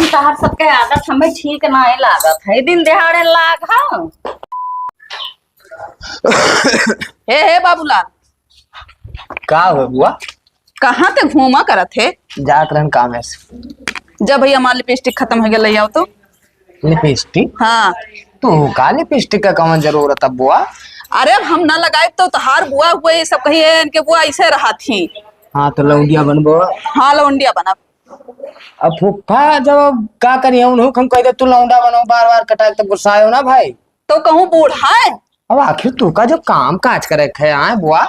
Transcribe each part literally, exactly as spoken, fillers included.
तहर सबके आदत हमें ठीक नाहीं लागत है, दिन दिहाड़े लाग है। हे, हे बाबूलाल। का हो बुआ? कहाँ ते घूमा करत है? जात रहन कामे से। जब भैया हमार लिपस्टिक खतम होइ गया, ले आओ तो। लिपस्टिक? हाँ। तू का लिपस्टिक का कवन जरूरत है बुआ? अरे अब हम ना लगाइब तो तहार बुआ हुए ये सब कही है, इनके बुआ ऐसे रहत ही। हाँ तो लौंडिया बनबो। हाँ लौंडिया बनब। अब फूफा जब का करिहैं, उन्हों के हम कहि दे तू लौंडा बनो, बार बार कटाए तो गुस्सायो ना भाई। तो कहूँ बूढ़ा है। अब आखिर तू का जब काम काज करे के है आए बुआ,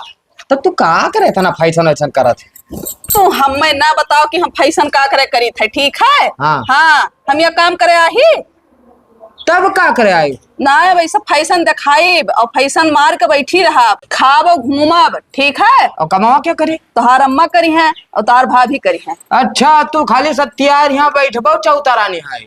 तब तू का करे इतना फैशन वैशन करत है? तू हमें ना बताओ कि हम फैशन का करे करीत है, ठीक है? हाँ। हाँ, हम यह काम करे आही। तब का करे आई? ना, वैसे फैशन देखाइब और फैशन मार के बैठी रहब, खाब और घूमब, ठीक है? और कमावा क्या करी? तोहार अम्मा करिहैं और तोहार भाभी करिहैं। अच्छा, तू खाली सत्यार यहाँ बैठबो चौतारा निहाई?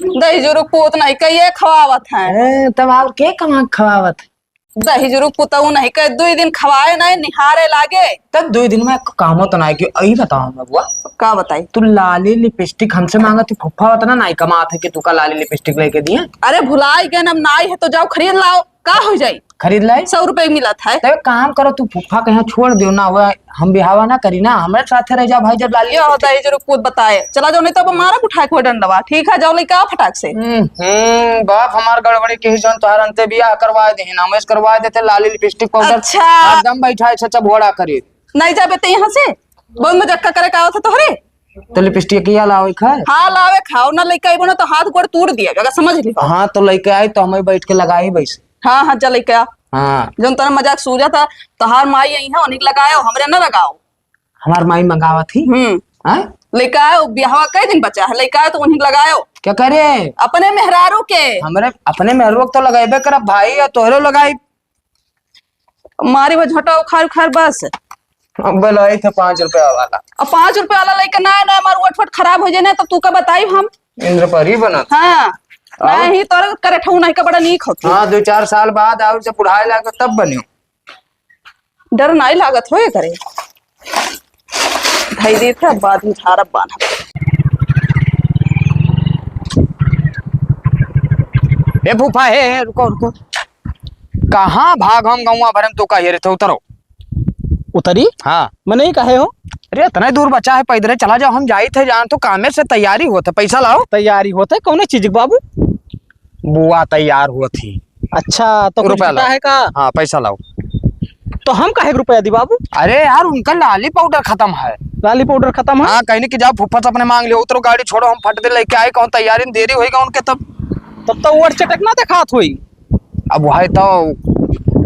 दही जुरुक पूत नहीं कहिए खवावत हैं। ए, तब और के कमा के खवावत है? दही जुरुक पुतऊ नहीं कहे, दुई दिन खवाए नहीं निहारे लागे। तब दुई दिन में कामो तो नहीं कि, अई बताओ मैं बुआ। का बताई? तू लाली लिपस्टिक हमसे मांगा, तू फुफ्फा उतना नहीं कमात है कि तू का लाली लिपस्टिक लेके दिए। अरे भुलाई गए, अब नाई है तो जाओ खरीद लाओ, का हो जाई? खरीद लाई? सौ रुपए मिलत है। तब एक काम करो, तू फुफ्फा के यहाँ छोड़ दियो ना, वो हम बिहावा ना करी ना, हमरे साथे रह जा भाई, जब लाली यो लिपस्टिक दही जुरुक पूत बताए, चला जाओ, नहीं तो अब मारा उठाए को डंडवा, ठीक है? जाओ लेके आओ फटाक से। हम्म, हम्म, बाप हमार गड़बड़ी की जौन तोहार अंते बियाह करवाए देही ना, हम करवाए देते लाली लिपस्टिक पाउडर। अच्छा। एकदम बैठा है छचा भोड़ा करी। नहीं जाबे ते यहाँ से, बहुत मजाक का करे का आवत है तोहरे। तो लिपस्टिक किया लावे खाए? हाँ लावे खाओ ना, लेके आइबो ना तो हाथ गोड़ तोड़ दिया, अगर समझ ली। हाँ तो लेके आई तो हमें बैठ के लगाई बैसे। हाँ हाँ जा लेके आ। हाँ। जौन तोरा मजाक सूझा था, तोहार माई आई है, उन्हीं के लगाओ, हमरे ना लगाओ। हमार माई मंगावत ही। हम्म। हाँ? लइका आयो, बियाहवा कई दिन बचा है, लइका आयो तो उन्हीं लगायो। क्या करे? अपने मेहरारू के। हमरे अपने मेहरारू के तो लगाइबे करब भाई, या तोहरो लगाई। मारी वो झोटा उखाड़ उखाड़ बस। अब लाई थे पाँच रुपया वाला। अब पाँच रुपया वाला लइका ना, ना, हमार वट वट खराब हो जाए ना, तो तू का बताई हम? इंद्रपरी बनत। हाँ। और? नहीं, तोर करे ठऊ नहीं का बड़ा नीक होती। हाँ, दो चार साल बाद और जब बुढ़ाए लागे तब बनियो। डर नाई लागत होए करे। धई देत है, बाद में झारब बान्हब। ए फूफा, हे, हे, रुको, रुको। कहाँ भाग हम गौवा भरे में तो का हेरे थे, उतरो। उतरी? हाँ। मैं नहीं कहे हो। अरे, इतना ही दूर बचा है, पैदल चला जाओ, हम जाई थे, जान तो कामे से तैयारी होत है, पैसा लाओ। तैयारी होत है, कौने चीज के बाबू? बुआ तैयार हुआ थी। अच्छा, तो कुछ रुपया घटा लाओ। है का? हाँ, पैसा लाओ। तो हम काहे के रुपया दी बाबू? अरे यार, उनका लाली पाउडर खतम है। लाली पाउडर खतम है? हाँ, कहीं कि जाओ फुफ्फा से अपने मांग लियो, उतरो गाड़ी छोड़ो, हम फट दे लेके आए, कहूँ तैयारी में देरी होइगा उनके तब। तब तो ओवर चटक ना देखात होई। अब वही तो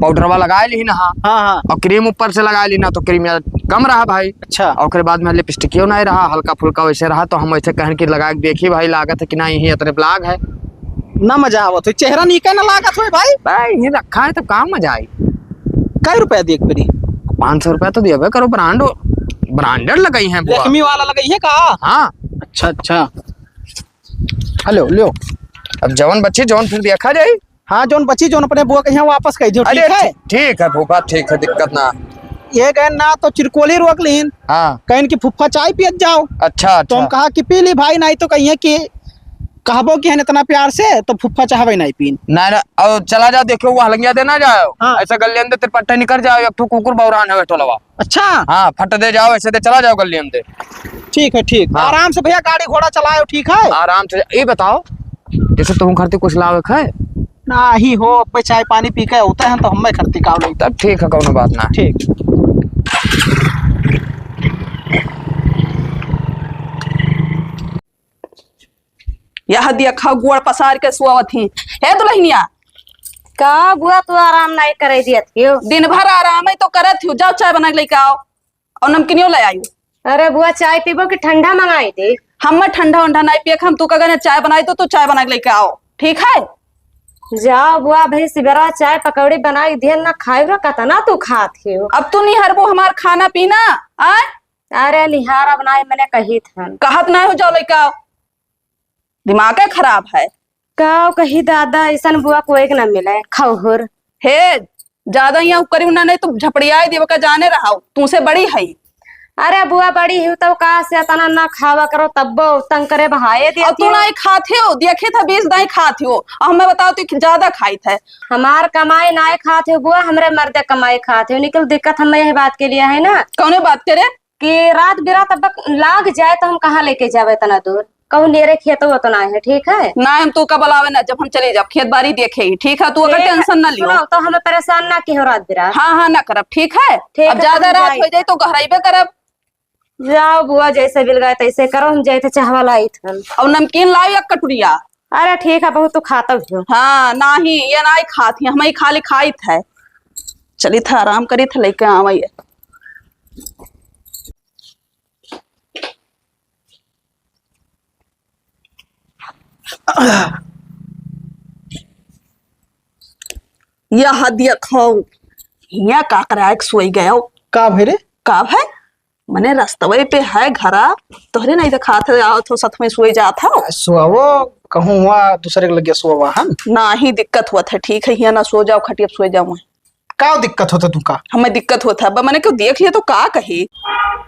पाउडरवा लगा ली ना, हाँ। हाँ, हाँ। और क्रीम ऊपर से लगा ली ना, तो क्रीम यार कम रहा भाई। अच्छा। और ओकरे बाद में लिपस्टिकियो नहीं रहा, हल्का फुल्का वैसे रहा, तो हम वैसे कहन कि लगा के देखी भाई, लागत है कि नहीं, यही इतने ब्लाग है। ना मजा आवत हो, चेहरा नीके ना लागत हो भाई। भाई, ये रखा है, तब कहाँ मजा आई? कै रुपया दिए के पड़ी? पाँच सौ रुपया तो दिया करो, ब्रांड, ब्रांडेड लगाई है बुआ। लक्ष्मी वाला लगाई है का? हाँ। अच्छा, अच्छा। हेलो, लो। अब जवन बची, जवन फिर देखा जाई। हाँ, जौन बची, जौन अपने बुआ के यहाँ वापस कह दियो, अरे, ठीक है? ठीक, ठीक है फूफा, ठीक है, दिक्कत ना। ये गए ना तो चिरकोली रोक लीन। हाँ। कहिन कि फूफा चाय पियत जाओ। अच्छा, तो हम अच्छा। कहा कि पी ली भाई, नहीं तो कहिए कि कहबो कि है इतना प्यार से, तो फूफा चाहबे नहीं पीन। नहीं, नहीं, और चला जाओ, देखो वो हलंगिया दे ना जाओ। हाँ। ऐसा गलियन दे तिरपट्टे निकल जाओ, एक ठो कुकुर बौरान है टोलवा। अच्छा। हाँ, फट दे जाओ, ऐसे दे चला जाओ गलियन दे। ठीक है, ठीक। हाँ। आराम से भैया गाड़ी घोड़ा चलाओ, ठीक है? आराम से। ये बताओ, जैसे तुम घर से कुछ लावे खाए? नाही हो, अब चाय पानी पी के होते हैं तो हमें खरती का नहीं। तब ठीक है, कौनो बात ना। ठीक। यह देखा गोड़ पसार के सोवत ही। हे दुल्हनिया। का बुआ, तू आराम नहीं करे दियत हियो? दिन भर आराम ही तो करत हियो। जाओ चाय बना के लेके आओ। और नमकीनियो ले आइयो। अरे बुआ, चाय पीबो कि ठंडा मंगाई दे? हम ठंडा उंडा नहीं पिए, हम तू का गने चाय बनाई तो तू चाय बना के लेके आओ, ठीक है? जाओ बुआ, भाई सिबेरा चाय पकौड़ी बनाई दिहन ना खाए रो, कतना तू खात हियो। अब तू निहारबो हमार खाना पीना, आय? अरे निहारा बनाए मने कही थन। कहत ना हो, जाओ लेके आओ। दिमागे खराब है। का कही दादा, ऐसन बुआ कोई के ना मिले, खौहुर। हे, ज्यादा यहाँ करी ना, नहीं तो झपड़ियाई देव का जाने रहा, तू से बड़ी है। अरे बुआ, बड़ी ही तो का से इतना ना खावा करो, तब्बो तंग करे बहाए और देती तू हो। नाई खात हो, देखे था बीस दाई खात हो, और हमें बताओ तू ज्यादा खाइत है। हमार कमाई नाई खात हो बुआ, हमरे मर्दे कमाई खात हो। निकल दिक्कत हमें यही बात के लिए है ना। कौने बात करे? कि रात बिरात अब लाग जाए तो हम कहाँ लेके जावे इतना दूर? कहूँ नेरे खेतो वो तो ना है, ठीक है? ना, हम तू का बुलावे ना, जब हम चले जाब खेत बाड़ी देखे ही, ठीक है? तू अगर ठीक है, टेंशन ना लियो। सुनो, तो हमें परेशान ना किहो रात बिरात। हाँ, हाँ, ना करब, ठीक है? ठीक अब है, ज्यादा हम रात जाई। हो जाए तो गहराइबे करब। जाओ बुआ, जैसे मिल गए तैसे करो, हम जाए थे चाहवा लाई थन। और नमकीन लाओ एक कटुरिया। अरे ठीक है, बहुत तो खाता भी हो। हाँ, नाही, ये नाही खात ही, हम ही खाली खाइत है। चली था, आराम करी था, लेके आवा ये। यह देखो, हियाँ का कराए के सोई गयो। का भे रे? का भे? मने रस्तवे पे है घरा, तोहरे नहीं देखात है, आवत हो, साथ में सोई जात हो। सोवो, कहूँ हुआ दूसरे के लगे सोवा हम। नाही, दिक्कत हुआ था, ठीक है, हियाँ ना सो जाओ, खटिया पे सोई जाओ। का दिक्कत होता तुमका? हमें दिक्कत होता, अब मने क्यों देख लिया तो का कही?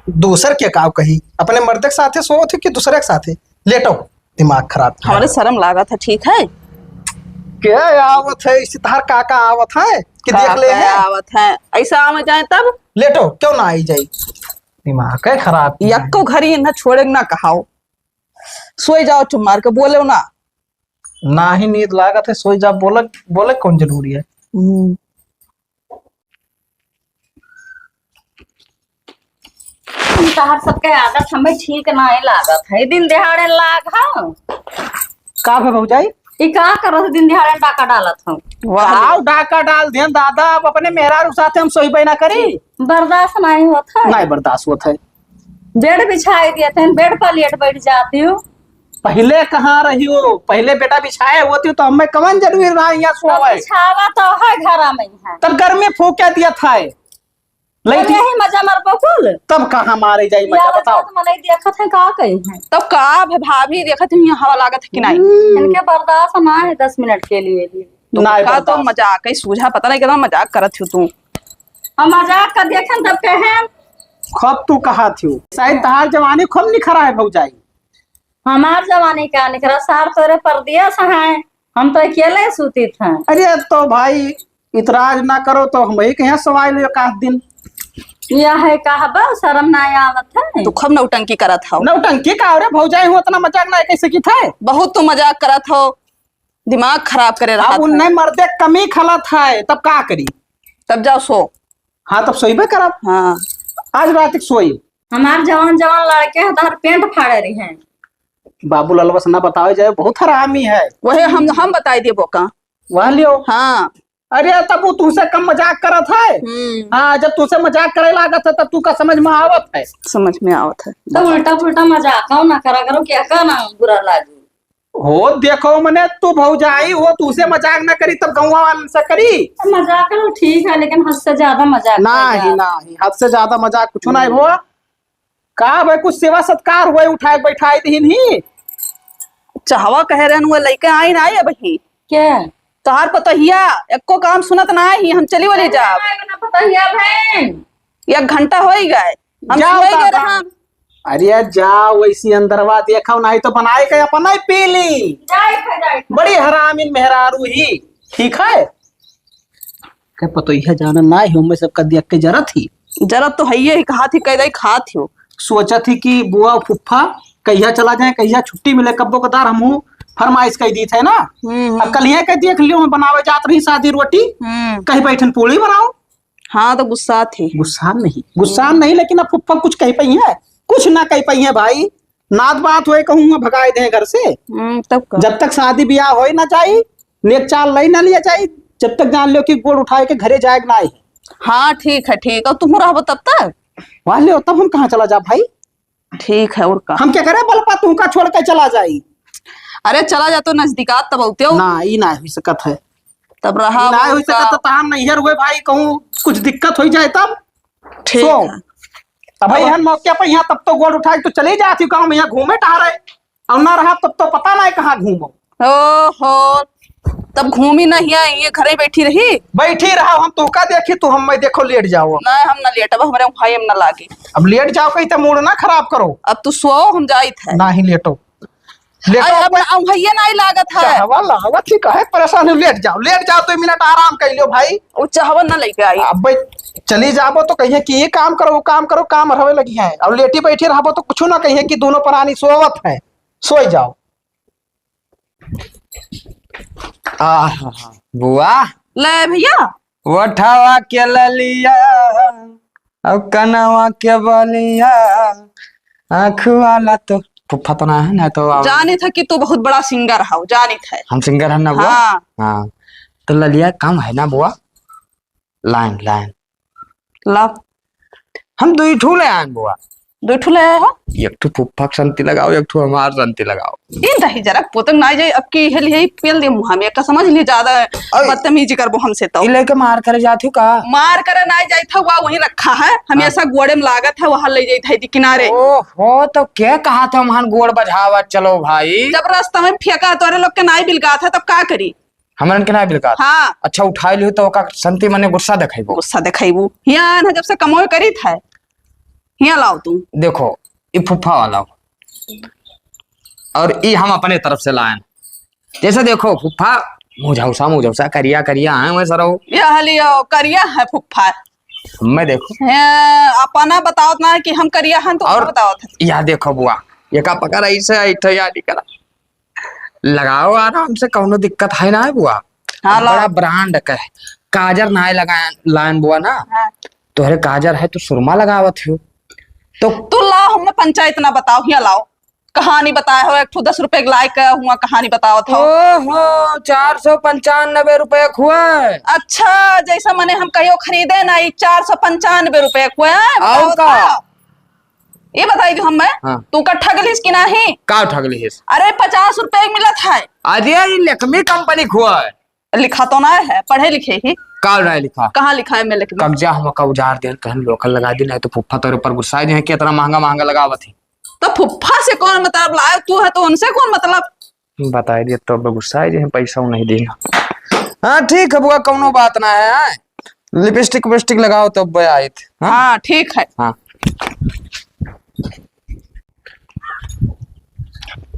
दूसर के का कही? अपने मर्द के साथे सोवत हो कि दूसरे के साथे? लेटो, दिमाग खराब है। हमारे शर्म लागत है, ठीक है? क्या आवत है, इसी तहार का का आवत है कि का देख ले का है? आवत है, ऐसा आवे जाए तब? लेटो, क्यों ना आई जाई? दिमाग है खराब। यक्को घड़ी ना छोड़े ना कहाओ, सोई जाओ चुप मार के, बोलो ना। ना ही नींद लागत है, सोई जा, बोले, बोले कौन जरूरी है? हम्म। तहर सबके आदत हमें ठीक नाहीं लागत है। दिन दिहाड़े लाग, हाँ। का भे भौजाई? ई का करत दिन दिहाड़े डाका डालत हो? वाह। आओ डाका डाल देन दादा, अब अपने मेहरारू साथे हम सोइबे ना करी। बर्दाश्त नाहीं होत है। नाहीं बर्दाश्त होत है। बेड बिछाए दिए थे, बेड पर लेट बैठ जाती हूँ। पहिले कहाँ रही हो? पहिले बेटा बिछाए होती तो हमें कवन जरूरी रहा यहाँ तो सोवे? बिछावा तो है घरा में है। तब गर्मी फूके दिया था। तब लइटी यही मजा मार बकुल। तब कहाँ मारे जाई मजा, या बताओ। तो मनई देखत है, का कही है? तब का भे भाभी देखत है, यहाँ हवा लागत है कि नाहीं? हम्म। इनके बर्दाश्त ना है दस मिनट के लिए भी। तो नाहीं का तो बर्दाश्त। मजाक है, सूझा पता नहीं कितना मजाक करत हो तू। हम मजाक का देखें तब कहें। खूब तू कहा थियो। शायद तहार जवानी खूब निखरा है भौजाई। हमार जवानी का निखरा, सार तोरे परदेस हैं, हम तो अकेले सूतित हैं। अरे तो भाई, इतराज ना करो तो हम ही कहीं सवाई लो एक आध दिन। यह है कहबा, शर्म ना आवत है। तू खूब नौटंकी करत हौ। नौटंकी का रे भौजाई, हूँ इतना मजाक ना कैसे की था? बहुत तू मजाक करत हौ, दिमाग खराब करे रहा अब था। उन्हें मर्दे कमी खलत है, तब का करी? तब जाओ सो। हाँ, तब सोइबे करब। हाँ। आज रात के सोई। हमार जवान जवान लड़के हैं, तोहर पेंट फाड़े रही हैं। बाबू लाल बस ना बतावे जाए, बहुत हरामी है। वही हम, हम बताई देबो का। वह लियो। हाँ। अरे, तब वो तुमसे कम मजाक करत है। हम्म। हाँ, जब तुमसे मजाक करे लागत है, तब तू का समझ में आवत है? समझ में आवत है। तो उल्टा पुल्टा मजाक हो ना करा करो, क्या का ना बुरा लागे। हो, देखो, मने तू भौजाई हो, तू से मजाक ना करी, तब गौवा वालन से करी। मजाक करो, ठीक है, लेकिन हद से ज्यादा मजाक कर नहीं, दिया। नहीं, हद से ज्यादा मजाक कुछ नहीं हुआ। का भाई, कुछ सेवा सत्कार हुए, उठाए बैठाए दीन ही। चहवा कहे रहन, वो लइके आई ना, आई अब ही। के? तोहार पतोहिया, एको काम सुनत ना ही, हम चली वाली जाब। ना पतोहिया बहन। एक घंटा हो ही गए, हम जाओ सोए गए दादा। रहन। अरे जा, वैसी अंदरवा देखो, नहीं तो बनाए के अपना ही पी ली। जाए थे, जाए थे। बड़ी हरामिन मेहरारू ही, ठीक है? के पतोहिया जाना ना ही, हमें सबका देख के जरत ही। जरत तो है ही, कहा थी, कह दई, खात हो। सोचा थी कि बुआ फुफ्फा कहिया चला जाए, कहिया छुट्टी मिले, कब्बो कदार हमहू फरमाइश कह दी थे ना। हम्म, हम्म। अब कल ये कह दिया कि लियो, मैं बनावे जात रही सादी रोटी, हम्म। कहीं बैठन पूड़ी बनाओ। हाँ, तो गुस्सा थी। गुस्सा नहीं, गुस्सा हम्म। नहीं, लेकिन अब फुफ्फा कुछ कह पाई है, कुछ ना कह पाई है भाई। नात बात होए कहूँगा भगाए दें घर से। हम्म, तब का? जब तक शादी ब्याह होए ना जाई, नेक चाल लई ना लिया जाई, जब तक जान लो कि गोड़ उठाए के घरे जाए के ना आई। हाँ, ठीक है, ठीक है। तुम रहबो तब तक? वहाँ ले, तब हम कहाँ चला जा भाई? ठीक है, और का? हम क्या करे बलपा तू का छोड़ के चला जाई? अरे चला जा तो नजदीकात तब आते हो। ना, ई ना हो सकत है। तब रहा ई ना वो हो सकत का? तो तहार नैहर हुए भाई, कहूँ कुछ दिक्कत हो जाए तब? ठीक सो, है। अब भाई अब हन मौके पर यहाँ तब तो गोड़ उठाए तो चले जाती गाँव में, यहाँ घूमे टहरे, और ना रहा तब तो पता ना है कहाँ घूमो। ओहो, तब घूमी ना हिया, ये घरे बैठी रही। बैठी रहा, हम तोहका देखी, तू हम मैं देखो लेट जाओ। ना, हम ना लेटब, हमरे भाई हम ना लागे। अब लेट जाओ कही तो मूड ना खराब करो। अब तू सोओ, हम जाइत है। ना ही लेटो। लेटो अरे, अब अब ना, अब भैया ना ही लागत है। चाहवा लावत ही, काहे परेशान हो? लेट जाओ, लेट जाओ, दो मिनट आराम कर लियो भाई। वो चाहवा ना लेके आई। अब भाई चली जाबो तो कहिए कि ये काम करो, वो काम करो, काम रहवे लगी है। और लेटी बैठी रहबो तो कुछ ना कहिए कि दोनों प्राणी सोवत है, सोई जाओ। आहा, बुआ। ले भैया। ओठवा के ललिया, और कनवा के बलिया, आँख वाला तो फुफ्फा तो ना है ना, तो अब जानित है कि तू बहुत बड़ा सिंगर हव, जानित है। हम सिंगर हैं ना बुआ? हाँ। हाँ। तो ललिया कम है ना बुआ? लाइन, लाइन। लाओ। हम दुई ठू ले आएन बुआ। दुई ठू ले आए हो? एक ठू फुफ्फा के संती लगाओ, एक ठू हमार संती लगाओ। ई दही जरा पोतंग ना जाए, अब की हेल यही पेल दे मुँह में, का समझ लिए ज्यादा अरे, बदतमीजी करबो हमसे तो। ई लेके मार करे जात हो का? मार करे ना जाइत है, वह वहीं रखा है, हमेशा हाँ। गोड़े में लागत है, वहाँ ले जाइत है दी किनारे। ओहो, तो क्या कहा था, हम गोड़ बजावत चलो भाई? जब रास्ता में फेंका तोरे लोग के नाई बिलगात है, तब का करी? हमरन के ना बिलकात। हाँ। अच्छा, उठाई लिहू तो ओका संती मने गुस्सा देखाइबो। गुस्सा देखाइबो। हियाँ आन है, जब से कमोए करीत है। हियाँ लाओ तू। देखो, ई फुफ्फा वाला हो। और ई हम अपने तरफ से लाएन। जैसे देखो, फुफ्फा मुझौसा, मुझौसा, करिया, करिया है वैसा रहो। यह लियो, करिया है फुफ्फा। मैं देखो। हैं, अपना बतावत ना है कि हम करिया हन, तो और बतावत है। यह देखो बुआ, ये का पकड़ ऐसे ऐठे याद करा। लगाओ आराम से, कौनो दिक्कत है ना है बुआ। हाँ, लाओ। बड़ा ब्रांड का है। काजर ना है लगाए लाइन बुआ ना। हाँ। तोहरे काजर है तो सुरमा लगावत हो। तो तू लाओ, हमें पंचायत ना बताओ, हियाँ लाओ। कहानी बताए हो, एक ठो दस रुपए के लाए का हुआ, कहानी बतावत हो। ओहो, चार सौ पंचानबे रुपए खुआ। अच्छा, जैसा मने हम कहियो खरीदे ना, ई चार सौ पंचानबे रुपए खुआ, और बताओ का? तो। ये बताई दो हम मैं, हाँ। तू का ठग लिस कि नाही? का ठग लिस? अरे, पचास रुपए के मिलत है। अरे, ये लेकमी कंपनी खुआ है। लिखा तो ना है, पढ़े लिखे ही। का ना लिखा? कहाँ लिखा है मैं लेकमी? कब्जा हमका उजार देन, कहन लोकल लगा दी, नहीं तो फुफ्फा तोरे ऊपर गुस्सा दे कि इतना महंगा महंगा लगावत ही। तो फुफ्फा से कौन मतलब लाए? तू है तो उनसे कौन मतलब? बताई दिया तो अब गुस्सा है, जे हम पैसा नहीं देना। हाँ, ठीक है बुआ, कौनो बात ना है। हाँ? लिपस्टिक विपस्टिक लगाओ तो अब आइत। हाँ? हाँ, ठीक है। हाँ।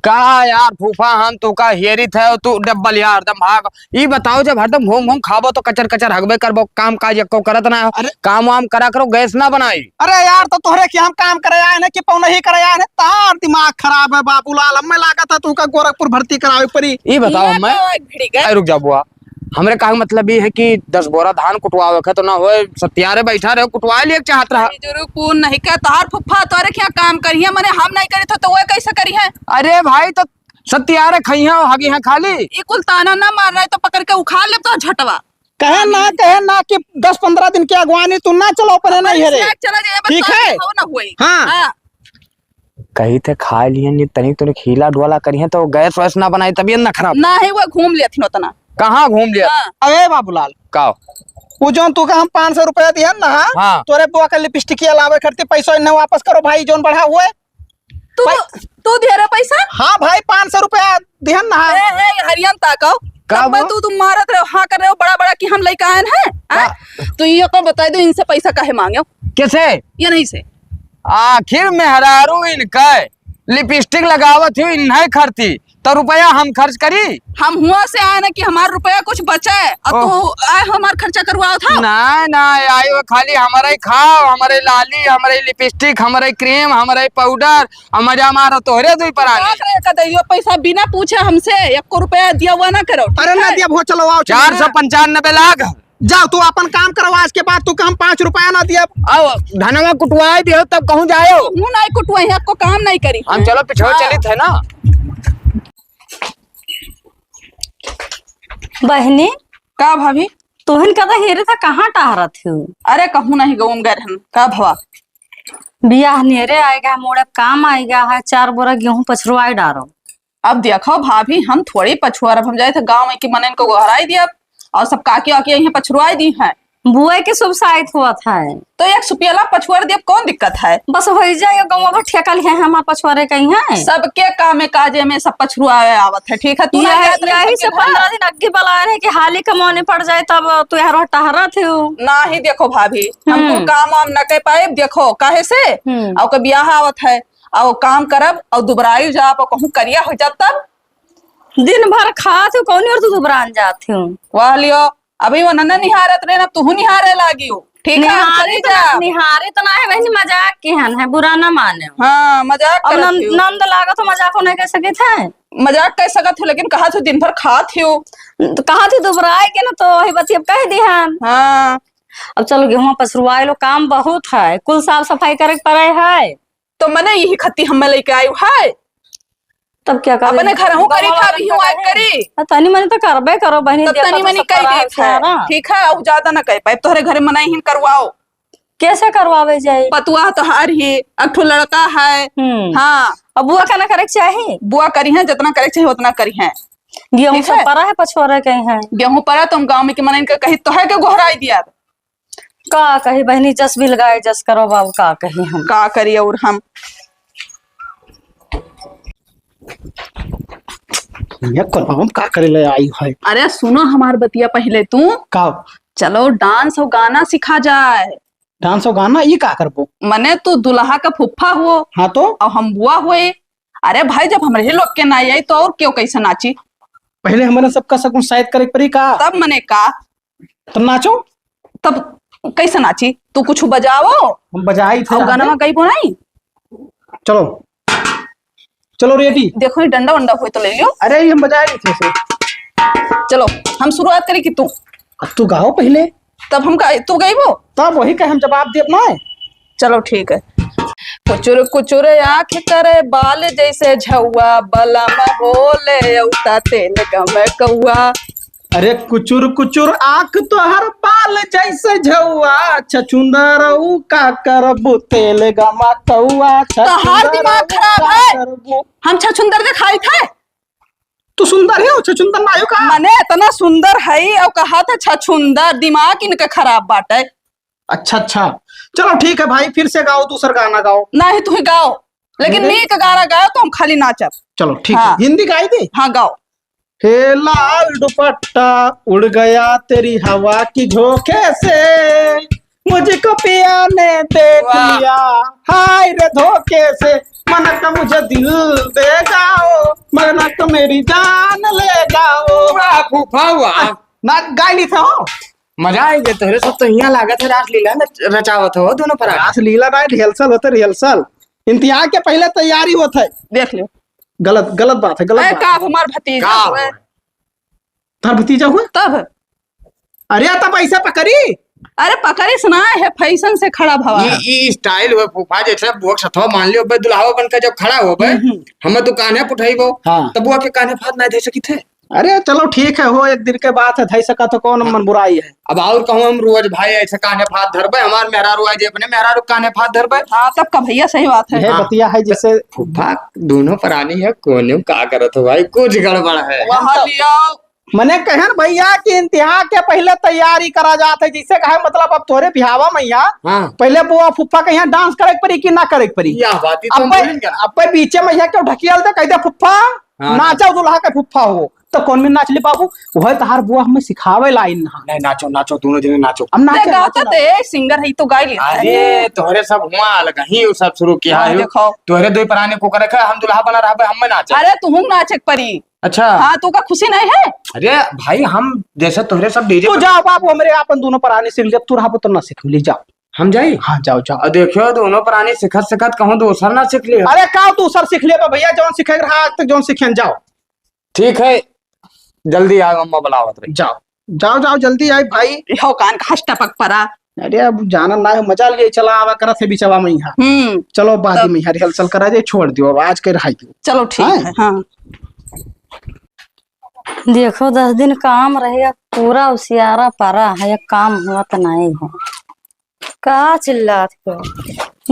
का यार फूफा, हम तो का हेरित है, तू डब्बल यार दम भाग। ई बताओ, जब हरदम घूम घूम खाबो तो कचर कचर हगबे करबो, काम काज एको करत ना हो। अरे। काम वाम करा करो, गैस ना बनाई। अरे यार, तो तोहरे के हम काम करे आए ना कि पौनही करे आए ना? तार दिमाग खराब है बाबूलाल, हमें लागत है तू का गोरखपुर भर्ती करावे पड़ी। ई बताओ, ये हमें तो एक भिड़ी गए। अरे रुक जा बुआ, हमरे कहे के मतलब ई है कि दस बोरा धान कुटवावे के तो ना होए, सत्यारे बैठा रहे, कुटवा लिए चाहत रहा। अरे जो रुक, पून नहीं का तोहार फुफ्फा तोरे क्या काम करिए, मने हम नहीं करी तो, तो वो कैसे करी है? अरे भाई, तो सत्यारे खइहा हगी है खाली। ई कुल ताना ना मार रहे तो पकड़ के उखाड़ ले तो झटवा। कहे ना, कहे ना कि दस पन्द्रह दिन की अगुवानी तू ना चलो अपने अब नहीं है रे। रिश्ता चला जाए, बस ठीक तो है? हो ना हुई। हाँ। हाँ। कही थे खाए लिए नहीं, तनी तनी खीला डोला करिए तो गैस वैस ना बनाए, तबियत ना खराब। ना है, वो घूम लेथिन उतना। कहाँ घूम लिया? हाँ। अरे बाबूलाल। का? वो जौन तू का हम पाँच सौ रुपया दिहन ना, हाँ? हाँ। तोरे बुआ का लिपस्टिक लावे खरती पैसा इन्हें वापस करो भाई, जौन बढ़ा हुए। तू, भाई तू दिया रे पैसा? हाँ भाई, पाँच सौ रुपया दिहन ना। ए, ए, हरियन ताको। का तब हुआ? तू, तू मारत रहो, हाँ कर रहे हो बड़ा बड़ा कि हम लइका आयन है, हाँ? का? तो ये को बताई दो, इनसे पैसा काहे मांगे हो? कैसे? ये नहीं से। आखिर मेहरारू इनका लिपस्टिक लगावत हो, इन्हें खरती, तो रुपया हम खर्च करी? हम हुआ से आए ना कि हमार रुपया कुछ बचे, और ओह। तू आए हमार खर्चा करवाओ था? ना, ना, आई वो खाली हमारे खाओ, हमारे लाली, हमारे लिपस्टिक, हमारे क्रीम, हमारे पाउडर, और मजा मारो तोहरे दुई परानी। का करे का दैयो पैसा बिना पूछे हमसे, एको रुपया दिया हुआ ना करो, ठीक अरे ना है? दिया, वो चलो आओ, चलो। चार सौ पंचानबे लाख। जाओ, तू अपन काम करो, आज के बाद तू का हम पाँच रुपया ना दिया। आओ, धनवा कुटवाए दियो, तब कहूँ जायो। हूँ नहीं कुटवाई है, को काम नहीं करी। हम चलो पिछवा हाँ। चलित है ना। बहनी। का भाभी? तोहन का तो हेरे था, कहाँ टहरत हो? अरे कहूँ नहीं गऊम गए रहन। का भवा? बियाह नेरे आएगा, मोड़े काम आएगा है, चार बोरा गेहूं पछरुआए डारो। अब देखो भाभी, हम थोड़ी पछुआरब, हम जाए थे गाँव में कि मनन को गोहराई दिया और सब काकी वाकी यहीं पछुआई दी हैं। बुआई के शुभ साइत होत है। तो एक सुपियला पछुआर देब, कौन दिक्कत है? बस होइ जाए, ये गौवा भर ठेका लिहे हैं हमार पछुआरे कहीं है। सबके कामे काजे में सब पछुआवे आवत है, ठीक है? तू ना यही, जात रही यही सबके से घर। पन्द्रह दिन अग्गी बलाए रहे कि हाली कमौने पड़ जाए, तब तू यहाँ रोज टहरत हो। नाही, देखो भाभी, हम हम्म। कुल काम वाम न कर पाए, देखो काहे से? हम्म। और के बियाह आवत है, और काम करब और दुबराई जाब और कहूँ करिया हो जाब तब। दिन भर खात हो, कौन और तू दुबरान जात हो? वाह लियो, अभी वो नन्ना निहारत रहे ना, तुहू निहारे लागी हो। ठीक है, हम निहारे चली तो ना, जा। निहारे तो ना है बहनी, मजाक के हन है, बुरा ना माने। हाँ, मजाक अब करत नंद, हो। नंद लागत हो, मजाक नहीं कर सकित है। मजाक कर सकत हो, लेकिन कहा तू दिन भर खात हो। तो कहा तू दुबराए के ना, तो वही बतिया कह दिहन। हाँ। अब चलो गेहूं पसरुआए लो, काम बहुत है, कुल साफ सफाई करे के पड़े है। तो मने यही खत्ती हमें लेके आयु है। तब क्या करे? अपने घर हूँ करी गवा था, वगन भी हूँ का आए है। करी। आ, तनी मनी तो करबे करो बहनी, तो देखो तनी तो मनी सब कही करा है देत है। सारा। ठीक है, अब ज्यादा ना कह पाए, तोहरे घरे मनाई हिन करवाओ। कैसे करवावे जाए? पतुआ तोहार ही, एक ठो लड़का है। हम्म। हाँ। अब बुआ का ना करे के चाही? बुआ करी है, जितना करे के चाही उतना करी है। गेहूं ठीक सब है? परा है, पछोरे के हैं। गेहूं परा, तुम गाँव में के मनइन के कही तो है के गोहराई दिया। का कही बहनी, जस बिल गाए जस करो बाबू, का कही हम। का करी और हम। ये कौन हम का करे ले आई है? अरे सुनो हमार बतिया पहले तू। का? चलो डांस और गाना सिखा जाए। डांस और गाना, ये का करबो? मने तू दुल्हा का फुफ्फा हुओ। हाँ तो? और हम बुआ हुए। अरे भाई, जब हमरे ही लोग के ना आई तो और क्यों कैसे नाची? पहले हमारे सबका शगुन शायद करे के पड़ी का? तब मने का? तब नाचो। तब कैसे नाची? तू कुछ बजाओ। हम बजाई थे और रात गाना में। गई बनाई। चलो, चलो रेडी। देखो, ये डंडा वंडा हुए तो ले लियो। अरे, ये हम बजाई थे से। चलो, हम शुरुआत करी कि तू? अब तू गाओ पहले। तब हम गा-, तू गईबो? तब वही का हम जवाब देब ना। चलो ठीक है। कुचुर कुचुर आँख करे बाल जैसे झौआ, बलम होले औता तेल गम कौआ। अरे कुचुर कुचुर आँख तोहर बाल जैसे झौआ, छछुंदर ऊ का करबू तेल गमा कौआ, तोहार छछुंदर दिमाग ऊ खराब का है। करबू। हम छछुंदर देखाई थे? तू सुंदर है, छछुंदर ना हो का? मने इतना सुंदर है और कहा था छछुंदर, दिमाग इनका खराब बाटे। अच्छा, अच्छा, चलो ठीक है भाई, फिर से गाओ, दूसर गाना गाओ। नहीं, तू ही गाओ, लेकिन मेरे नीक गाना गाओ तो हम खाली नाचब। चलो ठीक है, हाँ। हिंदी गाई दे। हाँ, गाओ। हे लाल दुपट्टा उड़ गया तेरी हवा की झोंके से, मुझको पिया ने देख वाह। लिया, हाय रे धोखे से, मन का मुझे दिल दे जाओ, मन का मेरी जान ले जाओ। वाह, फूफा, वाह। ना, गाय ली था हो। मजा आई गया, तोहरे सब तो हियां लागत है रासलीला न रचावत हो दोनों पर। रासलीला ना, rehearsal होत है, rehearsal। इम्तिहान के पहले तैयारी होत है। देख लियो। गलत, गलत बात है, गलत ए, बात का है। हमार भतीजा का हुए। हुए? तार भतीजा हुए? तब। अरे, तब ऐसा पकड़ी? अरे, पकड़िस ना, है fashion से खड़ा भवा ई, है। ई style हुए फूफा, जैसे बुआ के सथवा मान लियो, बे दुल्हावा बनकर जब खड़ा हो बे, हम्म, हम्म। हमें तो कान्हे पुठाई बो, हाँ। तब बुआ के कान्हे फात ना दे सकी थे। अरे चलो ठीक है, हो एक दिन के बात है, धई सका तो कौन मन बुराई है। अब और कहूँ हम रोज भाई ऐसे कान्हे फात धरबे, हमार मेहरारू आए जे अपने मेहरारू कान्हे फात धरबे। हाँ, तब का भैया सही बात है। यह हाँ। बतिया है जिससे फूफा दोनों परानी है, कोने का करत हो भाई, कुछ गड़बड़ है। वहाँ लिया। मने कहन भैया कि इम्तिहान के पहले तैयारी करा जात है, जिससे कहे मतलब अब तोरे बिहावा में यहाँ हाँ। पहले बुआ फूफा के यहाँ dance करे के पड़ी कि ना करे के पड़ी? यह बात ही तो अब हम बोलेंगे ना। अब बीचे में यहाँ क्यों ढकियल दे, कह दे फूफा हाँ। नाचो दुल्हा के फुफ्फा हो, तो कौन में नाच ले बाबू? वह तहार बुआ हमें सिखावे लाइन ना। नहीं, नाचो, नाचो, दोनों जने नाचो। अब नाचे, ते गाओ नाचे, तो नाचे। ते singer है, तो गाई ले। अरे, तोहरे सब हुआ अलग ही, वो सब शुरू किया हाँ, है। देखो। तोहरे दो पराने को कर रखा, हम दुल्हा बना रहा, हम में नाचे। अरे, तू हम नाचे के परी। अच्छा। हाँ, तू का खुशी नहीं है? अरे, भाई, हम जैसे तोहरे सब DJ तू पर जाओ बाबू, हमरे आपन दोनों पराने सीख ले, तू रहा तो ना सीख ले, जाओ। हम जाई? हाँ, जाओ, जाओ। और देखियो, दोनों परानी सिखत सिखत कहूँ दोसर ना सीख लियो। अरे, का दोसर सीख लेबा भैया, जौन सीखे के रहा, आज तक जौन सीखेन, जाओ। ठीक है, जल्दी आओ, अम्मा बुलावत रही। जाओ, जाओ, जाओ, जल्दी आई भाई। हो कान का हस टपक परा। अरे, अब जानन ना हो, मजा लिए चला आवा करत है बिचवा में यहाँ। हम्म। चलो, बाद तब में यहाँ rehearsal करा जाए, छोड़ दियो, अब आज के रहाई दियो। चलो, ठीक हाँ? है, हाँ। देखो, दस दिन काम रहे, पूरा उसियारा परा है, काम हुआ तो नहीं हो। का चिल्लात हो?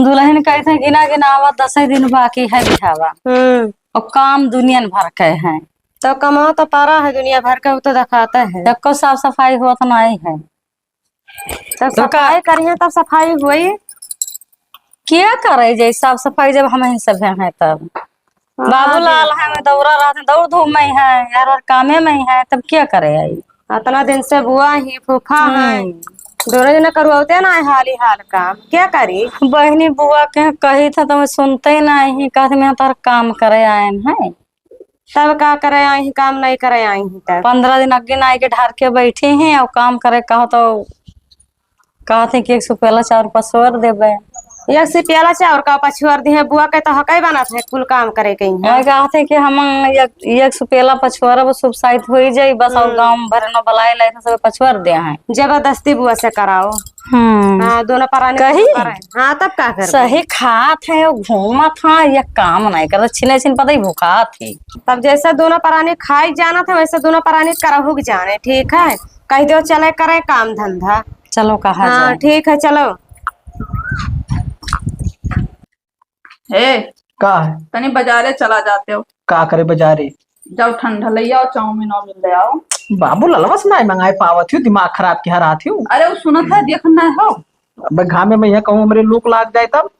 दुल्हन कहत है, "गिना गिनावा दसे दिन बाकी है बिहावा।" हम्म। और काम दुनियन भर के है। तो कमा तो पारा है दुनिया भर के, वो तो दिखाते हैं। एको साफ सफाई होत नहीं है। तब तो का सफाई करिहे, तब सफाई होई। क्या करे जाई साफ सफाई, जब हमहीं सब हैं तब? हाँ, बाबूलाल हैं, दौरा रहत हैं, दौड़ धूप में हैं, यार, और कामे में हैं, तब क्या करे आई? अतना दिन से बुआ ही फूफा हैं, हम्म। दोनों जना करवावते ना है हाली हाल काम, क्या करी? बहिनी बुआ के कही था तो मैं सुनते ही नहीं, कहते मैं तार काम करे आए हैं। तब का करे आई ही, काम नहीं करे आई ही तब। पन्द्रह दिन अग्गी नाई के ढार के बैठी ही और काम करे कहो तो कहत ही कि एक सुपेला चाउर पछोर देबे। एक सुपेला चाउर का पछोर दिहे, बुआ के तो हकई बनत है कुल काम करे के यहाँ। ए, कहत ही कि हम एक, एक सुपेला पछोरब, शुभ साइत होई जाई, बस और हम्म। गाँव भर न बुलाए लाए सब पछोर दे हैं। जबरदस्ती बुआ से कराओ। हम्म। हाँ, दोनों परानी कही? करे। हाँ, तब का करबे? सही खात है, वो घूमत है, ये काम नहीं करत, छिने छिन पता ही भुखात ही। तब जैसे दोनों परानी खाई जाना था, वैसे दोनों परानी करहु के जाने, ठीक है? कह दो चले करे काम धंधा। चलो कहा हाँ, जाए। ठीक है, चलो। हे, का है? तनी बाजारे चला जाते हो। का करे बाजारे? जाओ, ठंडा ले आओ, चाउमीन वाउमीन ले आओ। बाबू ललवा से नाई मंगाए पावत ही, दिमाग खराब के हरात ही। अरे, वो सुनत है, देखना है हो। अब घामे में यहाँ कहूँ हमरे लूक लाग जाए तब।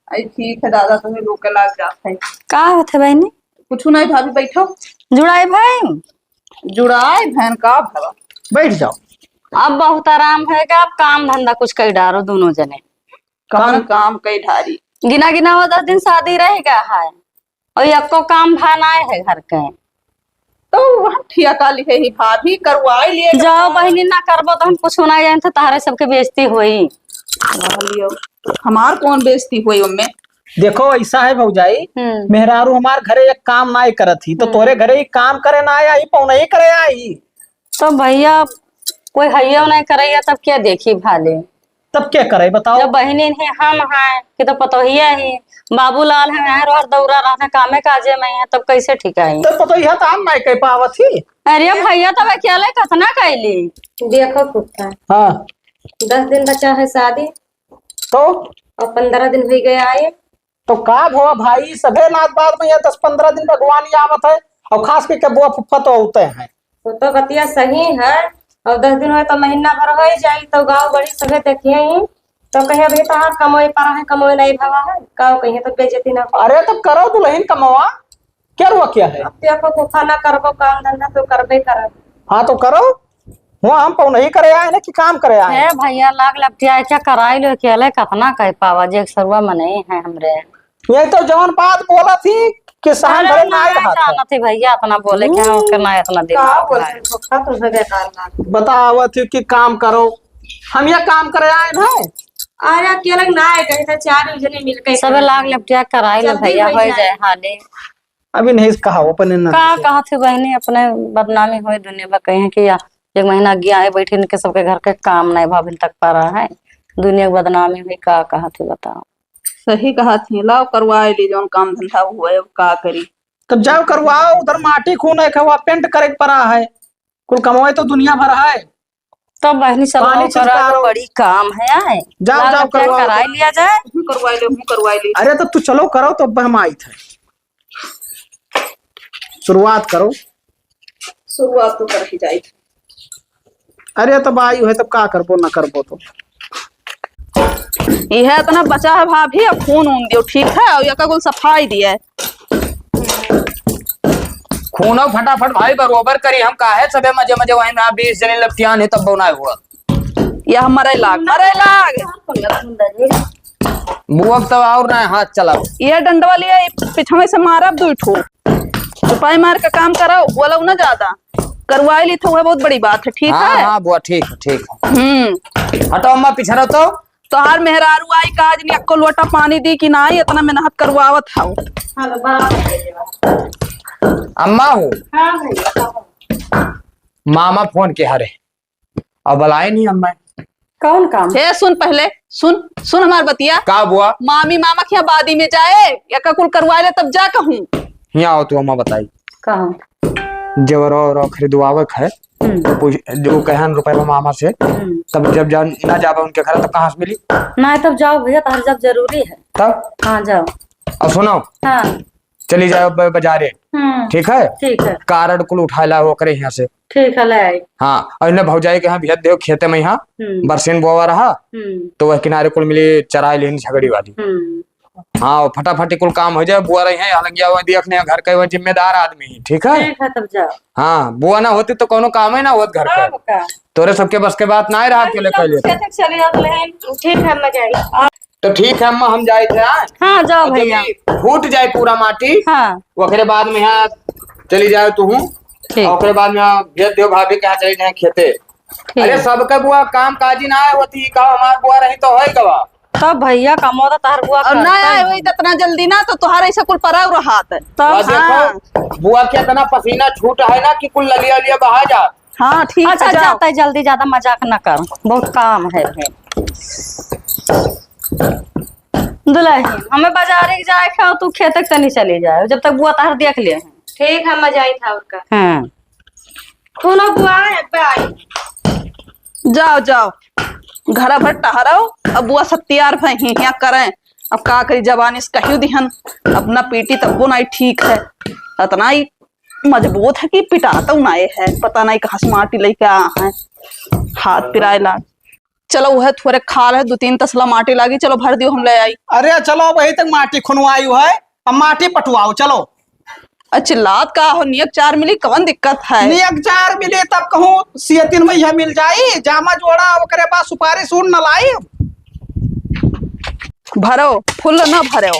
अरे ठीक है दादा, तुम्हें लूक लाग जात है। का होत है बहिनी? कुछ नहीं भाभी, बैठो। जुड़ाई भाई? जुड़ाई भैन का भला। बैठ जाओ। अब बहुत आराम है, का अब काम धंधा कुछ कर डारो दोनों जने। कौन काम? काम कई ढारी? गिना गिना वो दस दिन शादी रह गया है और यक्को काम भा नाय है घर के। तो हम ठियाका लिहे ही भाभी, करवाई लिए। जाओ बहिनी, ना करबो तो हम कुछ ना जाए तो तहरे सबके बेइज्जती होई। लियो, हमार कौन बेइज्जती होई ओमे? देखो ऐसा है भौजाई, हम्म। मेहरारू हमार घरे एक काम नाय करत ही तो हम्म। तोरे घरे ही काम करे ना आई, पौनही करे आई। तो भैया कोई हइयो नहीं करैया, तब क्या देखी भाले? तब क्या करे बताओ? जब बहिनी नहीं हम हैं कि तो पतोहिया ही, बाबूलाल हैं, हैं रोहर दौरा रहते हैं, कामे काजे में हैं, तब कैसे ठिकाई? तो पतोहिया तो हम नहीं कह पावत ही। अरे भैया, तब अकेले कितना कैली? देखो कुत्ता। हाँ। दस दिन बचा है शादी। तो? और पन्द्रह दिन हुई गया आए। तो का भवा भाई, सभे नात बात में ये दस पन्द्रह दिन भगवान ही आवत है, और खास करके बुआ फुफ्फा तो होते हैं। वो तो बतिया सही है, और दस दिन होए तो महीना भर हो ही जाई, तो गाँव बड़ी सभे देखिए ही, तो कहे अभी तो हाँ कमोई पर है, कमोई नहीं भवा है, का कहिए तो बेइज्जती ना हो। अरे तो करो दुल्हन कमवा, क्या रुआ क्या है? अब देखो फूफा ना करबो काम धंधा तो करबे करब। हाँ तो करो, हुआ हम पौनही करे आए ना कि काम करे आए? ए भैया, लाग लपटिया क्या कराई लो, अकेले कतना कह पावा, जे सरुआ मनई है हमरे। ये तो जवन बात बोला थी कि सहन अरे भरे ना ना, रहा था। जानत ही भैया, अपना बोले के हम हम्म। ओके ना इतना का दिमाग बोलते है। हैं, धोखा तो है बेकार बात। बतावत ही कि काम करो, हम ये काम करे आए ना। अरे अकेले ना आए, कहीं तो चार जने मिलके सबे करे। लाग लपटिया कराई लो जल्दी भैया, हो हो जाए। जाए हाले। अभी नहीं कहा, वो अपने ना का देखे। कहा थे बहनी, अपने बदनामी होई दुनिया में, कहीं कि या एक महीना गया है बैठे, इनके सबके घर के काम नहीं भाभिन तक पा रहा है, दुनिया की बदनामी हुई, का कहा थे बताओ। सही कहा थी, लाओ करवाए ली जौन काम धंधा हुआ है, अब का करी। तब जाओ करवाओ, उधर माटी खून है, खवा पेंट करे के पड़ा है, कुल कमाए तो दुनिया भर है। तब बहनी सब पानी आओ, करा छिड़का लो। बड़ी काम है, आए। जाओ, लाग जाओ, लग जाए, करवाओ। कराई लिया जाए। हूँ, करवाई ले, हूँ, करवाई ले। अरे, तो तू चलो, करो, तो अब हम आई थे। शुरुआत करो। शुरुआत तो कर ही जाई। अरे, तब आई है, तब का करबो, ना करबो तो। यह इतना बचा है भाभी, अब खून ऊन दियो, ठीक है, और यका कुल सफाई दिया है। खूनो फटाफट भाई बरोबर करी, हम काहे सबे मजे मजे वहीं में बीस जने लपटियान है तब बनाए हुआ। या हम मरे लाग, मरे लाग। बुआ तब और ना हाथ चलाओ। ये डंडवा लिया, ये पिछवे से मारब दुई ठो। चुपाई मार के काम करो, वो लोग ना ज्यादा। करवाई ली तो वह बहुत बड़ी बात है, ठीक हाँ, है? हाँ बुआ, ठीक है, ठीक है। हम्म। हटो अम्मा, पीछे रहो तो। तोहार मेहरारू आई का आज नी अक्को लोटा पानी दी कि नाई, इतना मेहनत करवावत हऊ। हाँ, तो बड़ा हो गया। अम्मा हो। हाँ भैया, कहो। मामा फोन के हरे, अब बुलाए नहीं अम्मा। कौन काम? हे सुन पहले, सुन, सुन हमार बतिया। का बुआ? मामी मामा के यहाँ बादी में जाए, या का कुल करवा ले तब जा कहूँ। यहाँ आओ तू अम्मा बताई। कहाँ? जेवर और खरीदवावे के है। हम्म। पूछ, जो कहन रुपया मामा से, हम्म। तब जब जा, ना जाबे उनके घर, तब कहाँ से मिली? ना, तब जाओ भैया, तोहर जब जरूरी है। तब? हाँ, जाओ। और सुनो। हाँ। चली जाओ ब-, बजारे। हम्म। ठीक है? ठीक है। कारड कुल उठाए लाओ ओकरे यहाँ से। ठीक है, ले आई। हाँ, और इन्हें भौजाई के यहाँ भेज देओ खेते में यहाँ, हम्म। बरसीन बोवा रहा, हम्म। तो वह किनारे कुल मिली चराई लेन झगड़ी वाली। हम्म। हाँ, वो फटाफटी कुल काम हो जाए, बुआ रही है, अलगिया हुआ देखने घर के, वो जिम्मेदार आदमी है, ठीक है? ठीक है, तब जाओ। हाँ, बुआ ना होती तो कोनो काम ही ना होत घर का। तब का? तोरे सबके बस के बात ना रहा, अरे, अकेले तब कर लेते। खेते चले जात रहे। ठीक है, अम्मा जाई। तो ठीक है अम्मा, हम जाइत है, हाँ? हाँ, जाओ और भैया। जब ये फूट जाए पूरा माटी, हाँ। ओकरे बाद में यहाँ चली जाओ तू, ठीक। और ओकरे बाद में यहाँ भेज देओ भाभी के यहाँ चली जाए खेते। ठीक। अरे सबके बुआ काम काजी ना होती, का हमार बुआ रही तो होई गवा। तब भैया कमो तो तहर बुआ और ना करता आए है। होई तो इतना जल्दी ना, तो तोहार ऐसा कुल पराव रहत है। तब बस देखो, हाँ। बुआ के इतना पसीना छूट है ना कि कुल ललिया लिया बहा जा। हाँ, ठीक अच्छा, है, जाओ। जाता है, जल्दी, ज्यादा मजाक ना कर, बहुत काम है। दुल्हन, हमें बाजारे के जाए के हो, तू खेते के तनी चली जाए, जब तक बुआ तहर देख ले। ठीक है, मजा आई था उनका। हाँ। सुनो बुआ, एक बार आई। जाओ, जाओ, घर भर टहरो। अब बुआ सब तैयार भई ही, हियाँ करें। अब का करी, जबानी से कहियो दिहन, अब ना पीटी तब्बो नाई ठीक है, अतना ही मजबूत है कि पिटातउ नाई है, पता नाई कहाँ से माटी लइके आ है, हाथ पिराए लाग। चलो, उहे थोरे खाल है, दो तीन तसला माटी लागी, चलो भर दियो, हम ले आई। अरे चलो, वही तक माटी खुनवाई है, अब माटी पटवाओ, चलो। अ, चिल्लात का हो, नियक चार मिली, कवन दिक्कत है? नियक चार मिली तब कहूँ सियतिन में यह मिल जाई, जामा जोड़ा, ओकरे बाद सुपारी सूंड न लाई। भरो, फुल न भरो।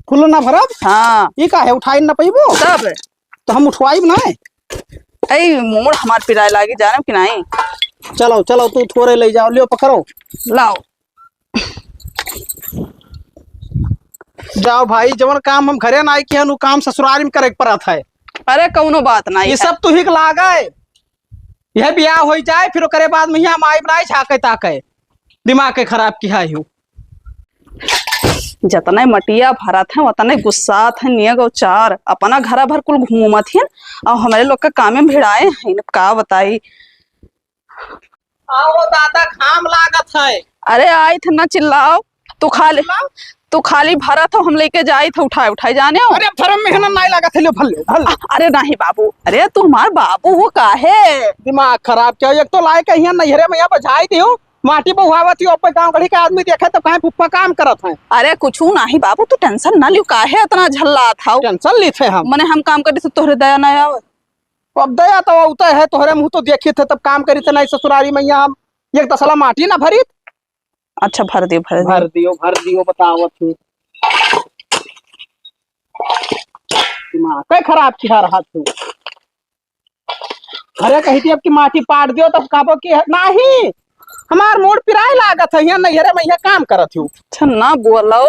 फुल न भरब? हाँ। ई का है, उठाई न पइबो? तब? तो हम उठवाइब ना। ऐ, मूड़ हमार पिराए लागी, जाने कि नाई? चलो, चलो, तू थोरे ले जाओ, लियो, पकड़ो। लाओ। जाओ भाई, जवन काम हम घरे नाई किहन, उ काम ससुरारी में करे के पड़त है। अरे, कउनो बात नाई ये है। सब तू ही के लागे। यह बियाह होई जाए, फिर ओकरे बाद में यहाँ माई बनाई झाके ताके। दिमाग के खराब किहा है। जतने मटिया भरत है, उतने गुस्सात है, नियक और चार। अपना घरा भर कुल घूमत हिन, और हमरे लोग के कामे भिड़ाए हैं, का बताई। आओ दादा, घाम लागत है। अरे आइत है, ना चिल्लाओ, तू खाली, चिल्लाओ? तू खाली भरत हो, हम लेके जाइत है, उठाए उठाए जाने हो। अरे अब थरम मेहनत नाई लागत है, लो भर ले, भर ले। अरे नहीं बाबू, अरे तू हमार बाबू हो, काहे? दिमाग खराब क्या, एक तो लाए के यहाँ नैहरे में यहाँ बजाई दियो, माटी बहुआवत ही, ऊपर गाँव गढ़ी के आदमी देखे तो कहे फुफ्फा काम करत है। अरे कुछू नाही बाबू, तू tension ना लियो, काहे इतना झल्लात हौ? Tension लीत है हम। मने हम काम करी से तोहरे दया ना आवे। अब दया तो उतय है, तोहरे मुँह तो देखित है, तब काम करी थे नहीं ससुरारी में यहाँ हम एक तसला माटी ना भरीत। अच्छा भर दियो, भर दियो। भर दियो, भर दियो, बतावत हूँ। दिमाग के खराब किहा रहत हूँ। अरे कही थी अब की माटी पाट दियो, तब कहबो कि नाही, हमार मूड़ पिराए लागत है, यहाँ नैहरे में यहाँ काम करत हूँ। अच्छा ना बोलो।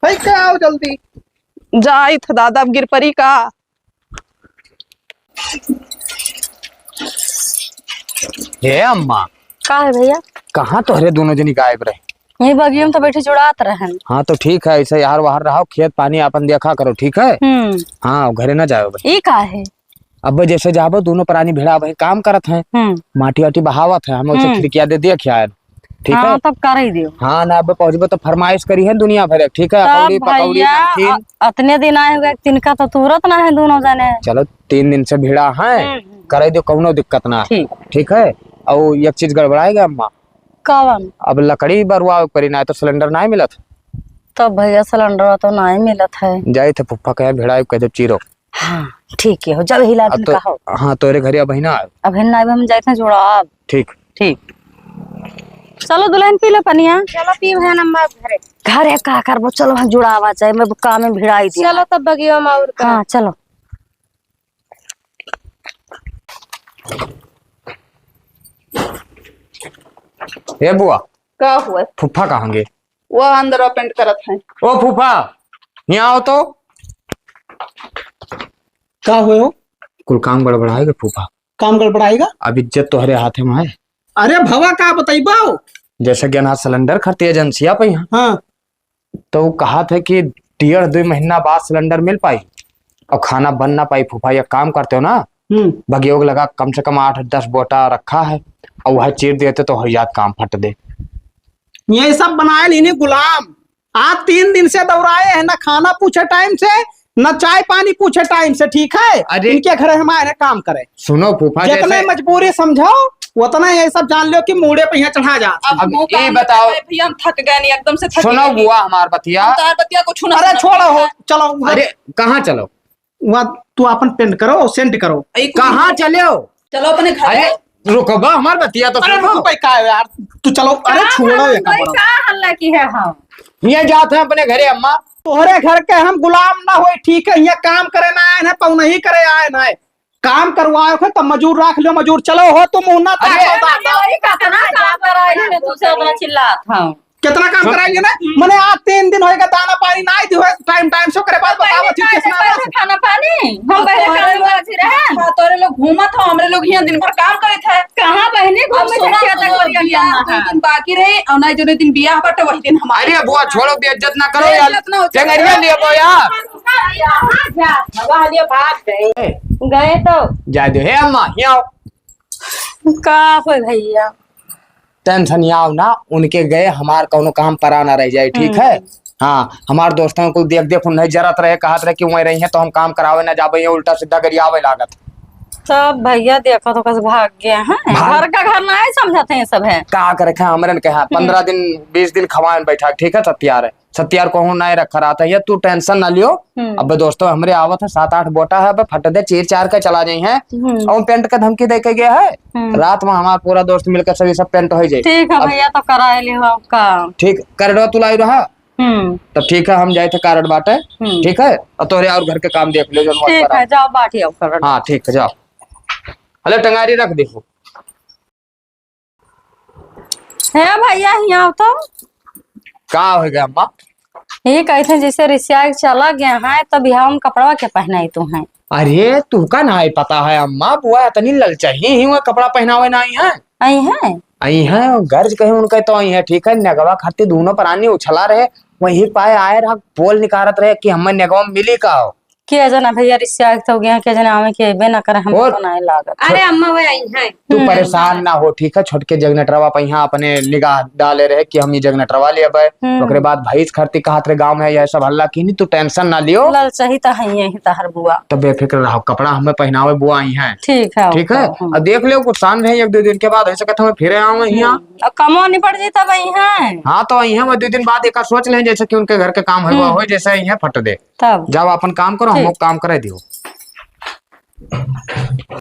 भाई क्या आओ जल्दी। जाइत दादा अब गिर परी का। हे अम्मा। का है भैया? कहाँ तोहरे दोनों जनी गायब रहे? यही बगिया में तो बैठी जुड़ात रहन। हाँ तो ठीक है, ऐसे यार वाहर रहो, खेत पानी आपन देखा करो, ठीक है? हम्म। हाँ, घरे ना जाओ भाई। ई का है? अब जैसे जाबो, दोनों प्राणी भिड़ा भाई काम करत हैं, हम्म। माटी वाटी बहावत है, हम उसे हम्म। खिड़किया दे दिया क्या है? ठीक हाँ, है? तब कर ही दियो। हाँ, ना, अब पहुँचबो तो फरमाइश करी है दुनिया भर, ठीक है? तब अकौड़ी, पकौड़ी, भैया, नमकीन। अ-, अतने दिन आए हुए, तिनका तो तुरत ना है दोनों जने। चलो, तीन दिन से भिड़ा है, हम्म, हम्म। करे दियो, कौनो दिक्कत ना है। ठीक। ठीक है? और एक चीज गड़बड़ाएगा अम्मा। कवन? अब लकड़ी बरुआ परी ना है तो सिलेंडर ना मिलत। तब भैया सिलेंडर तो ना मिलत है। जाइत है फुफ्फा कहे भिड़ाई कह दे चीरो। हाँ, ठीक है हो, जब हिला अब दिन तो, का हो। हाँ, तोरे घरे अबहिन ना आए। अबहिन ना आए, हम जाइत हैं जुड़ाब। ठीक। ठीक। चलो दुल्हन पी ले पनिया। चलो पी बहन अम्मा घरे। घरे का करबो, चलो हम जुड़ावा चाहे, मैं काम में भिड़ाई दिया। चलो तब बगिया में और का। हाँ, चलो। ए बुआ। का हुआ? फुफ्फा कहाँ गे? वो अंदर पेंट करत है। ओ फूफा, यहाँ आओ तो। का हुए हो? कुल काम गड़बड़ाएगा फूफा। काम गड़बड़ाएगा? अब इज्जत तोहरे हाथे में है। अरे भवा, का बतइबो? जैसे कि अनाज सिलेंडर खरते एजेंसिया पे यहाँ। हाँ। तो वो कहा था कि डेढ़ दो महीना बाद सिलेंडर मिल पाई और खाना बन ना पाई फूफा। एक काम करते हो ना, हम्म। भगियोग लगा, कम से कम आठ दस बोटा रखा है और वह चीर देते तो हो जात काम फट दे। ये सब बनाए लीने गुलाम। आज तीन दिन से दौड़ाए हैं, ना खाना पूछे टाइम से, ना चाय पानी पूछे टाइम से, ठीक है? अरे इनके घर हम आए हैं काम करे। सुनो फूफा, जितने जैसे मजबूरी समझो, उतना ये सब जान लो कि मूड़े पे यहाँ चढ़ा जा। अब अब मुंह ये काम बताओ। भैया, हम थक गए नहीं, एकदम से थक सुनो गए नहीं। बुआ हमार बतिया। हम तार बतिया कुछ ना अरे सुनो। छोड़ो हो, चलो। अरे कहाँ चलो? वहाँ तू अपन पेंट करो, सेंट करो। कहाँ चले हो? चलो अपने घर। अरे रुको बा, हमार बतिया तो अरे सुनो। रुको भाई, का है यार? तू चलो, अरे का छोड़ो हम ये भाई, कपड़ा। का हल्ला की है हम? ये जात है अपने घरे अम्मा। तोहरे घर के हम गुलाम ना होई, ठीक है? यहाँ काम करे ना आए ना, पौनही करे आए ना। काम करवाए हो तो मजूर राख लो, मजूर चलो हो, तुम मुंह ना अरे ताको दादा। वही कितना काम कराए हैं, तू से अपना चिल्लात हम। कितना काम सुन। कराएंगे ना? मने आज तीन दिन होएगा, दाना पानी ना दी होए, टाइम, टाइम से ओकरे बाद तो बताओ, पहले ठीक है, कैसे ना कैसे बस। खाना पानी? हम पहले तो काम तोरे लोग, में हाजिर हैं। हाँ, तोरे लोग घूमत हो, हमरे लोग यहाँ दिन भर काम करे थे। कहाँ बहने अब घूमे थे, सुनो, खेत सुनो, कोरिया बियाह करना दो है। दिन बाकी रहे, और ना जो दिन बियाह बाटे, वही दिन हमारे अरे बुआ, छोड़ो, बेइज्जत ना करो यार। बेइज्जत ना हो, चंगरिया चलो। लिए बो यार। हाँ, जा, भगा लिए, भाग गए। ए। गए तो। जा दो, हे अम्मा, यहाँ आओ। का होय भैया? टेंशन यहाँ आओ ना, उनके गए हमार कौनो काम परा ना रह जाए, ठीक है? हम्म। हाँ, हमार दोस्तों को देख देख उन्हें जरत रहे, कहत रहे कि वहीं रही हैं तो हम काम करावे ना जाबे, ये उल्टा सीधा गरियावे लागत। सब भैया देखो तो कस भाग गए हैं, भाग घर का घर ना है, समझते हैं सब है। का करे खा हमरन के, हाँ, हम्म। पन्द्रह दिन, बीस दिन खवाएन बैठा, ठीक है, सब तैयार है। सत्यार कहूँ नाय रखा रहत है, ये तू टेंशन ना लियो। हम्म। अब दोस्तों हमरे आवत है, सात आठ बोटा है, अब फट दे चीर चार के चला जाई है। हम्म। और पेंट के धमकी दे के गया है। हम्म। रात में हमार पूरा दोस्त मिलकर सभी सब पेंट हो जाए। ठीक है अब भैया, तो कराए लियो काम। ठीक, करडवा तू लाई रहा। हम्म। तो ठीक है, हम जाए थे कारड बाटे। हम्म। ठीक है, और तोहरे और घर के काम देख ले, जो ठीक है, जाओ बाटी आओ करड। हाँ, ठीक है, जाओ। हले टंगारी रख देखो। हे भैया, हियाँ आओ तो। का हो गया अम्मा? ये कहते हैं जैसे रिसिया के चला गया है, तब यहाँ हम कपड़वा के पहनाई तू हैं। अरे, तू का नाई पता है अम्मा, बुआ इतनी ललचही ही हुआ, कपड़ा पहनावे ना आई है। आई है? आई है, गर्ज कहीं उनके तो आई है, ठीक है, नेगवा खातिर दोनों प्राणी उछला रहे, वही पाए आए रहा, बोल निकारत रहे कि हमें नेगवा मिली का हो। के जना भैया रिसिया के तो गया, के जना आवे के अबे ना करे, हम और तो नाय लागत। अरे अम्मा, वे आई हैं। तू हम्म। परेशान ना हो, ठीक है? छोटके जगनेटरवा पे यहाँ अपने निगाह डाले रहे कि हम ई जगनेटरवा लेबे। हम्म। ओकरे बाद भैंस खरती कहत रहे गाँव में, यह सब हल्ला कीनी, तू टेंशन ना लियो। ललचही तो है यही तहर बुआ। तो बेफिक्र रहो, कपड़ा हमें पहनावे बुआ आई हैं। ठीक है, ठीक है? ओके, हम्म। अब देख लियो, कुछ शाम में एक दो दिन के बाद हो सकत है फिर आवे यहाँ। हम्म। अब कमो निपट जी तब आई हैं। हाँ, तो आई हैं, वो दो दिन बाद एक सोच लें, जैसे कि उनके घर के काम है, वो हम्म। हो, जैसे आई हैं, फट दे। तब? जाओ, अपन काम करो, हम ठीक। लोग काम करे दियो।